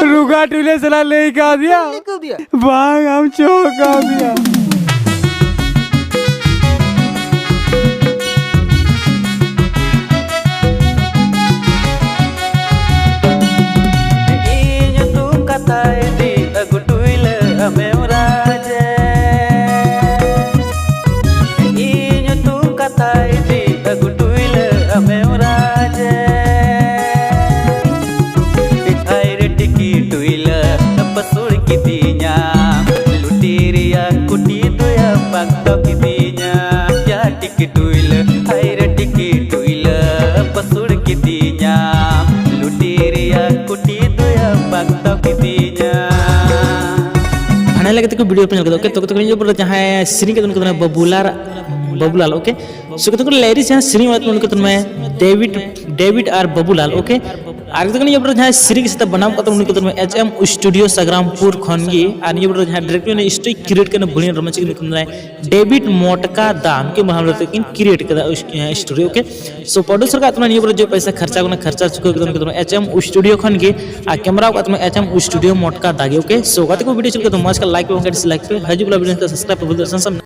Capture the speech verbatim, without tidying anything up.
ᱨᱩᱜᱟ ᱴᱩᱭᱞᱟᱹ ᱥᱟᱞᱟᱜ ᱞᱟᱹᱭ ᱠᱟᱣᱫᱮᱭᱟ? ᱞᱟᱹᱭ ᱠᱟᱣᱫᱮᱭᱟ? ᱵᱟᱝ, ᱟᱢ ᱪᱚ ᱠᱟᱣᱫᱮᱭᱟ᱾ ᱤᱧ ᱧᱩᱛᱩᱢ ᱠᱟᱛᱷᱟ ᱤᱫᱤ ᱟᱹᱜᱩ ᱴᱩᱭᱞᱟᱹ ᱟᱢᱮᱢ ᱨᱟᱡᱮ᱾ ᱤᱧ ᱧᱩᱛᱩᱢ ᱠᱟᱛᱷᱟ ᱤᱫᱤ ᱟᱹᱜᱩ ᱴᱩᱭᱞᱟᱹ ᱟᱢᱮᱢ ᱨᱟᱡᱮ᱾ ᱟᱭ ᱨᱮ ᱴᱤᱠᱤ ᱴᱩᱭᱞᱟᱹ ᱯᱟᱹᱥᱩᱲ ᱠᱤᱫᱤᱧᱟ᱾ ᱞᱩᱴᱤ ᱨᱮᱭᱟᱜ ᱠᱩᱴᱤ ᱫᱚᱭᱟ ᱯᱟᱠᱛᱟᱣ ᱠᱤᱫᱤᱧᱟ᱾ ᱭᱟ ᱴᱤᱠᱤ ᱴᱩᱭᱞᱟᱹ, ᱟᱭ ᱨᱮ ᱴᱤᱠᱤ ᱴᱩᱭᱞᱟᱹ ᱯᱟᱹᱥᱩᱲ ᱠᱤᱫᱤᱧᱟ᱾ ᱞᱩᱴᱤ ᱨᱮᱭᱟᱜ ᱠᱩᱴᱤ ᱫᱚᱭᱟ ᱯᱟᱠᱛᱟᱣ ᱠᱤᱫᱤᱧᱟ᱾ ᱦᱟᱱᱟ ᱞᱟᱹᱜᱤᱫ ᱛᱮᱠᱚ ᱵᱷᱤᱰᱤᱭᱳ ᱯᱮ ᱧᱮᱞ ᱠᱮᱫᱟ, ᱳᱠᱮ? ᱛᱚ, ᱛᱚ, ᱤᱧ ᱩᱯᱚᱨ ᱡᱟᱦᱟᱸᱭ ᱥᱮᱨᱮᱧ ᱠᱟᱫᱟ ᱩᱱᱤ ᱠᱟᱱᱟᱭ ᱵᱟᱵᱩᱞᱟᱞ, ᱵᱟᱵᱩᱞᱟᱞ, ᱳᱠᱮ? ᱥᱮ ᱠᱟᱛᱮ ᱠᱚ ᱞᱟᱭᱨᱤᱥ ᱡᱟᱦᱟᱸ ᱥᱮᱨᱮᱧ ᱚᱱᱟ ᱩᱱᱤ ᱠᱟᱛᱮ ᱢᱮ ᱰᱮᱵᱤᱰ, ᱰᱮᱵᱤᱰ ᱟᱨ ᱵᱟᱵᱩᱞᱟᱞ, ᱳᱠᱮ? ᱟᱨ ᱠᱟᱛᱮ ᱠᱚ ᱡᱟᱦᱟᱸᱭ ᱥᱮᱨᱮᱧ ᱥᱟᱛᱮ ᱵᱟᱱᱟᱢ ᱠᱟᱛᱮ ᱩᱱᱤ ᱠᱟᱛᱮ ᱢᱮ ᱮᱪ ᱮᱢ ᱥᱴᱩᱰᱤᱭᱳ ᱥᱟᱜᱨᱟᱢᱯᱩᱨ ᱠᱷᱚᱱ ᱜᱮ᱾ ᱟᱨ ᱱᱤᱭᱟᱹ ᱵᱚᱞᱮ ᱡᱟᱦᱟᱸᱭ ᱰᱟᱭᱨᱮᱠᱴ ᱩᱱᱤ ᱥᱴᱳᱨᱤ ᱠᱨᱤᱭᱮᱴ ᱠᱟᱱᱟ ᱵᱷᱩᱞᱤᱭᱟᱱ ᱨᱚᱢᱚᱡᱽ ᱠᱤᱱ ᱠᱟᱛᱮ ᱰᱮᱵᱤᱰ ᱢᱚᱴᱠᱟ ᱫᱟ, ᱩᱱᱠᱤᱱ ᱢᱟᱦᱟᱢ ᱨᱮ ᱠᱤᱱ ᱠᱨᱤᱭᱮᱴ ᱠᱟᱫᱟ ᱥᱴᱳᱨᱤ, ᱳᱠᱮ? ᱥᱳ ᱯᱨᱚᱰᱩᱥᱟᱨ ᱠᱟᱜ ᱛᱟᱢᱟ ᱱᱤᱭᱟᱹ ᱵᱚᱞᱮ ᱡᱮ ᱯᱚᱭᱥᱟ ᱠᱷᱚᱨᱪᱟ ᱠᱟᱱᱟ, ᱠᱷᱚᱨᱪᱟ ᱪᱩᱠᱟᱹᱣ ᱠᱟᱛᱮ ᱩᱱᱤ ᱠᱟᱛᱮ ᱮᱪ ᱮᱢ ᱥᱴᱩᱰᱤᱭᱳ ᱠᱷᱚᱱ ᱜᱮ᱾ ᱟᱨ ᱠᱮᱢᱮᱨᱟ ᱠᱟᱜ ᱛᱟᱢᱟ ᱮᱪ ᱮᱢ ᱥᱴᱩᱰᱤᱭᱳ ᱢᱚᱴᱠᱟ ᱫᱟ ᱜᱮ, ᱳᱠᱮ? ᱥᱳ ᱜᱟᱛᱮ ᱠᱚ ᱵᱷᱤᱰᱤᱭᱳ ᱪᱮᱫ ᱞᱮᱠᱟ ᱛᱚ ᱢᱚᱡᱽ ᱠᱷᱟᱱ ᱞᱟᱭᱤᱠ ᱯᱮ, ᱵᱟᱝᱠᱷᱟᱱ ᱰᱤᱥᱞᱟᱭᱤᱠ ᱯᱮ᱾ ᱦᱤᱡᱩᱜ ᱵᱚᱞᱟ ᱵᱷᱤᱰᱤᱭᱳ ᱥᱟᱵᱥᱠᱨᱟᱭᱤᱵ ᱯᱮ, ᱵᱚᱞ ᱥᱟᱱᱥᱟᱢ